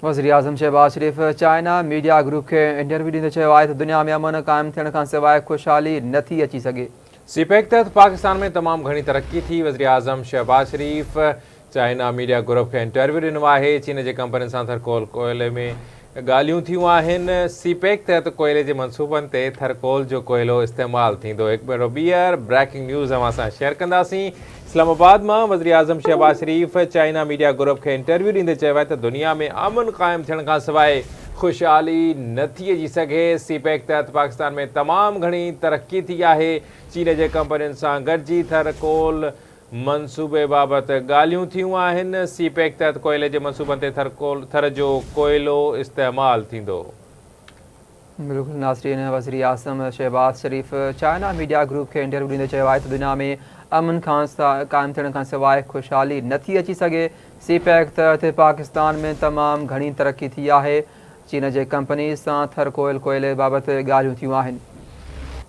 وزيراعظم شهباز شريف China media group کي interview ڏيندي چيو آهي ته دنيا ۾ امن قائم ٿيڻ کانسواء خوشحالي نه ٿي اچي سگهي. سي پيڪ تحت پاڪستان ۾ تمام گهڻي ترقي ٿي، وزيراعظم شهباز شريف چائنا ميڊيا گروپ کي انٽرويو ڏنو آهي، چين جي ڪمپنين سان ٿرڪول ڪوئلي ۾ ڳالهيون ٿيون آهن، سي پيڪ تحت ڪوئلي جي منصوبن تي ٿرڪول جو ڪوئلو استعمال ٿيندو، هڪ ڀيرو ٻيهر بريڪنگ نيوز اوهان سان شيئر ڪنداسين، اسلام آباد مان وزيراعظم شهباز شريف چائنا ميڊيا گروپ کي انٽرويو ڏيندي چيو آهي ته دنيا ۾ امن قائم ٿيڻ کانسواء خوشحالي نه ٿي اچي سگهي، سي پيڪ تحت پاڪستان ۾ تمام گهڻي ترقي ٿي آهي، چين جي ڪمپنين سان گڏجي ٿر ڪول منصوبي بابت ڳالهيون ٿيون آهن، سي پيڪ تحت ڪوئلي جي منصوبن تي ٿر جو ڪوئلو استعمال ٿيندو. بلڪل ناظرين وزيراعظم شهباز شريف چائنا ميڊيا گروپ کي انٽرويو ڏيندي چيو آهي ته دنيا ۾ امن کان قائم ٿيڻ کان سواء خوشحالي نه ٿي اچي سگهي، سي پيڪ تحت پاڪستان ۾ تمام گهڻي ترقي ٿي آهي، چين جي ڪمپنيز سان ٿر ڪوئل ڪوئلي بابت ڳالهيون ٿيون آهن.